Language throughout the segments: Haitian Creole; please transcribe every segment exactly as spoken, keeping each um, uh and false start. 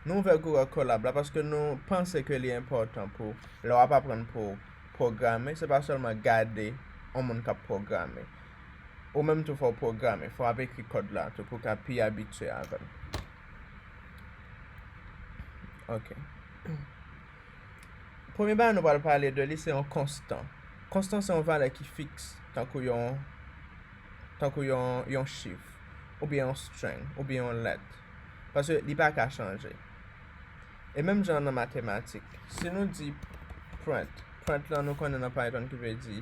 Nou ouvè Google Colab la paske nou panse ke li enpòtan pou lè w ap aprann pou pwograme, se pa sèlman gade yon moun k ap pwograme. Ou menm tou fò w pwograme, fò w ap ekri kòd la tou pou w ka pi abitye avè l. Ok. Premye bagay nou pral pale de li, se yon konstan. Konstan se yon valè ki fiks, tankou yon, tankou yon, yon chif, oubyen yon string, oubyen yon lèt. Paske li pa ka chanje. E menm jan nan matematik, si nou di print, print lan nou konnen nan Python ki vle di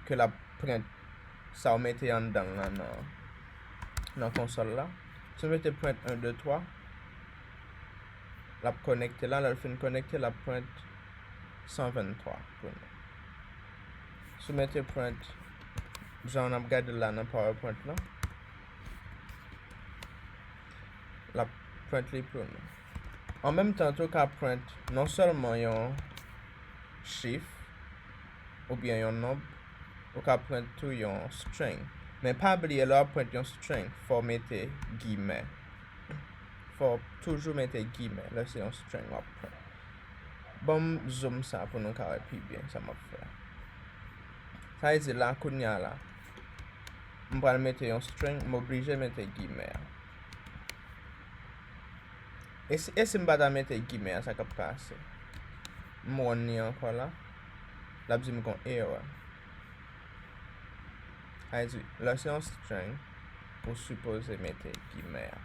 ke l ap print sa w mete anndan l lan nan, nan konsòl la. Si w mete print en, de, twa, l ap konekte la, lè l fin konekte, l ap print san venntwa pou nou. Si w mete print, jan n ap gade l la nan PowerPoint lan, l ap print li pou nou. An menm tan tou, w ka print non sèlman yon chif oubyen yon nonb, ou ka print tou yon string. Men pa bliye, lè w ap print yon string, fò w mete gimè. Fò w toujou mete gimè lè se yon string w ap print. Ban m zoom sa pou nou ka wè pi byen sa m ap fè a. Sa vle di la, kounye a la, m pral mete yon string, m oblije mete gimè a. E si, e si m pa ta mete gimè a, sa k ap pase? M run li ankò la. L ap di m gon erè. Sa vle di, lè se yon string, ou sipoze mete gimè a.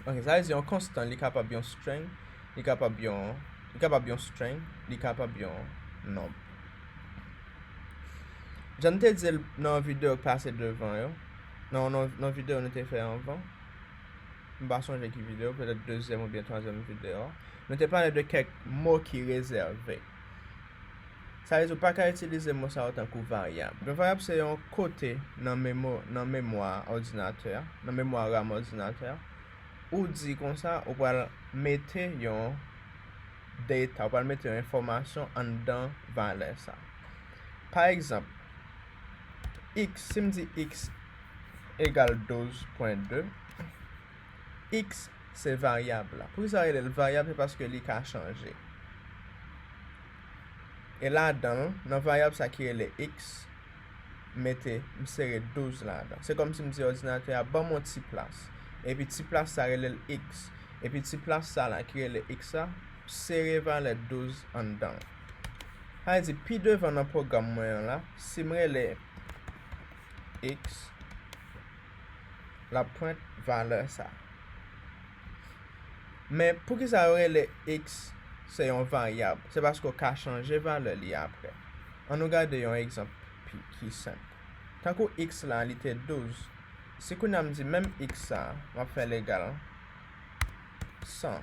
Ok, sa vle di yon konstan, li kapab yon string, li kapab yon, li kapab yon string, li kapab yon nonb. Jan m te di l nan videyo k pase devan yo, nan, nan, nan videyo nou te fè anvan, m pa sonje ki videyo, petèt dezyèm oubyen twazyèm videyo a, nou te pale de kèk mo ki rezève. Sa vle di ou pa ka itilize mo sa yo tankou varyab. Yon varyab se yon kote nan memo-, nan memwa òdinatè a, nan memwa RAM òdinatè a, ou di konsa ou pral mete yon data, ou pral mete yon enfòmasyon anndan valè sa. Pa egzanp, x, si m di x egal douz pwen de, x se varyab la. Poukisa yo rele l varyab? Se paske li ka chanje. E ladan l, nan varyab sa ki rele x, mete, m sere douz ladan. Se kòmsi m di òdinatè a, ban m yon ti plas. Epi ti plas sa rele l x. Epi ti plas sa la ki rele x la, sere valè douz anndan l. Sa vle di, pi devan nan pwogram mwen an la, si m rele x, l ap print valè sa. Men poukisa yo rele x se yon varyab? Se paske w ka chanje valè li apre. Ann nou gade yon egzanp pi, ki senp. Tankou x la, li te douz. Si kounye a m di menm x sa, m ap fè l egal san.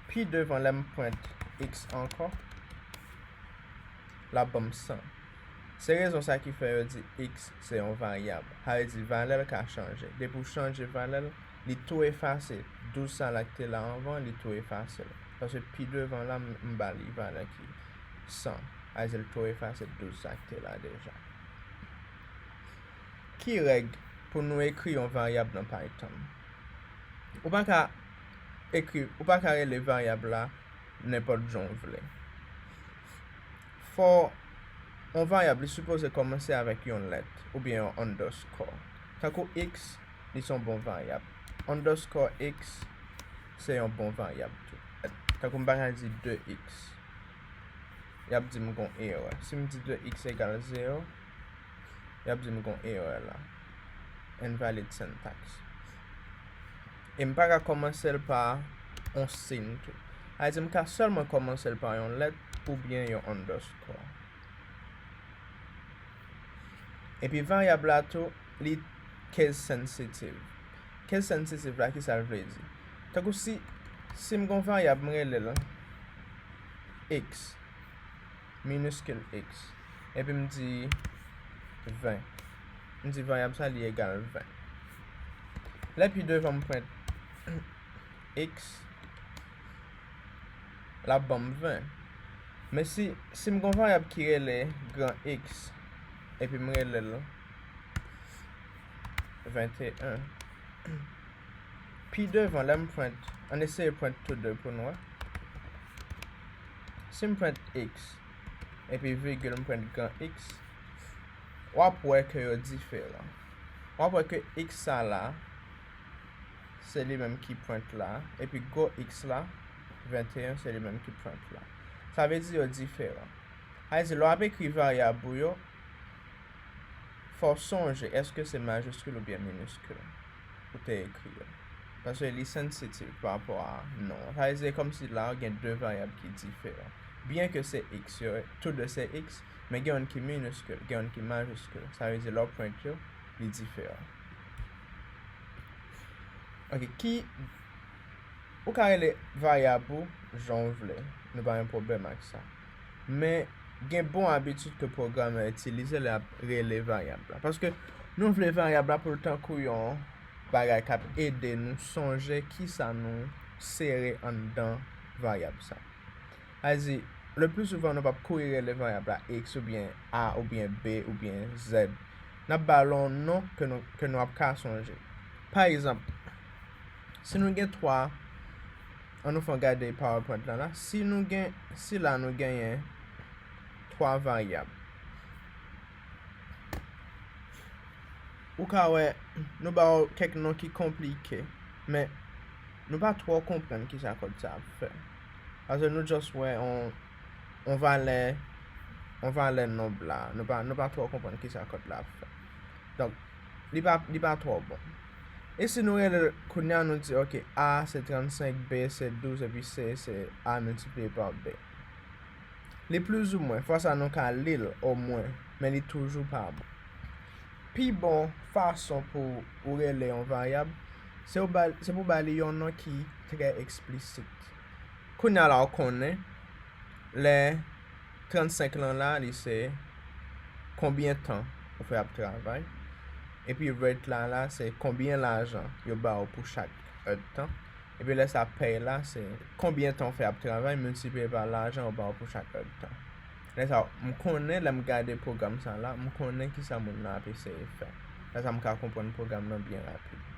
Pi devan, lè m print x ankò, l ap ban m san. Se rezon sa ki fè yo di x se yon varyab. Sa vle di valè l ka chanje. Depi w chanje valè l, li tou efase. Douz sa la ki te la anvan, li tou efase l. Paske pi devan la, m, m ba li valè ki san. Sa vle di l tou efase douz sa ki te la deja. Ki règ pou nou ekri yon varyab nan Python? Ou pa ka ekri, ou pa ka rele varyab la nenpòt jan w vle. Fò yon varyab, li sipoze kòmanse avèk yon lèt oubyen yon underscore. Tankou x, li se yon bon varyab. Underscore x se yon bon varyab tou. Tankou m pa ka di de x. Y ap di m gon erè. Si m di de x egal zewo, y ap di m gon erè la. Invalid syntax. E m pa ka kòmanse l pa yon siy tou. Sa vle di m ka sèlman kòmanse l pa yon lèt oubyen yon underscore. Epi varyab la tou, li case sensitive. Case sensitive la, kisa l vle di? Tankou si, si m gon varyab, m rele l x, miniskil x, epi m di ven. M di varyab sa, li egal ven. Lè pi devan m print x, l ap ban m ven. Men si, si m gon varyab ki rele gran x, epi m rele l venteyen, Pi devan, lè m print, ann eseye print tou de pou n wè. Si m print x, epi vigil, m print gran X, w ap wè ke yo diferan. W ap wè ke X sa la, se li menm ki print la, epi gwo X la, venteyen, se li menm ki print la. Sa vle di yo diferan. Sa vle di, lè w ap ekri varyab ou yo, fò w sonje, èske se majiskil oubyen miniskil ou te ekri yo? Paske li sansitiv pa rapò a non. Sa vle di, se kòmsi la, gen de varyab ki diferan. Byen ke se X yo, tou de se X, men gen youn ki miniskil, gen youn ki majiskil. Sa vle di, lè w print yo, li diferan. Ok, ki, ou ka rele varyab ou jan w vle. Nou pa gen pwoblèm ak sa. Men, gen bon abitid ke pwogramè itilize lè ap rele varyab la. Paske nou vle varyab la pou l tankou yon bagay k ap ede nou sonje kisa nou sere anndan varyab sa. Sa vle di, le pli souvan nou p ap kouri rele varyab la X oubyen A oubyen B oubyen Z. N ap ba l yon non ke nou, ke nou ap ka sonje. Pa egzanp, si nou gen twa, ann nou fè yon gade PowerPoint lan la. Si nou gen, si la nou genyen twa varyab, ou ka wè, nou ba w kèk non ki konplike, men nou pa twò konprann kisa kòd sa ap fè. Paske nou just wè on, on valè, on valè nonb la. Nou pa, nou pa twò konprann kisa kòd la ap fè. Donk, li pa, li pa twò bon. E si nou rele l kounye a, nou di, ok, A se trannsenk, B se douz, epi C se A miltipliye pa B. Li plizoumwen, fwa sa nou ka li l omwen, men li toujou pa bon. Pi bon fason pou ou rele yon varyab, se ou ba, se pou ba li yon non ki trè eksplisit. Kounye a la, ou konnen, lè trannsenk lan la, li se konbyen tan ou fè ap travay. Epi rate la, la, se konbyen lajan yo ba ou pou chak èdtan. Epi lè sa pay la, se konbyen tan w fè ap travay miltipliye pa lajan yo ba w pou chak èdtan. Lè sa, m konnen lè m gade pwogram sa la, m konnen kisa moun nan ap eseye fè. Lè sa, m ka konprann pwogram nan byen rapid.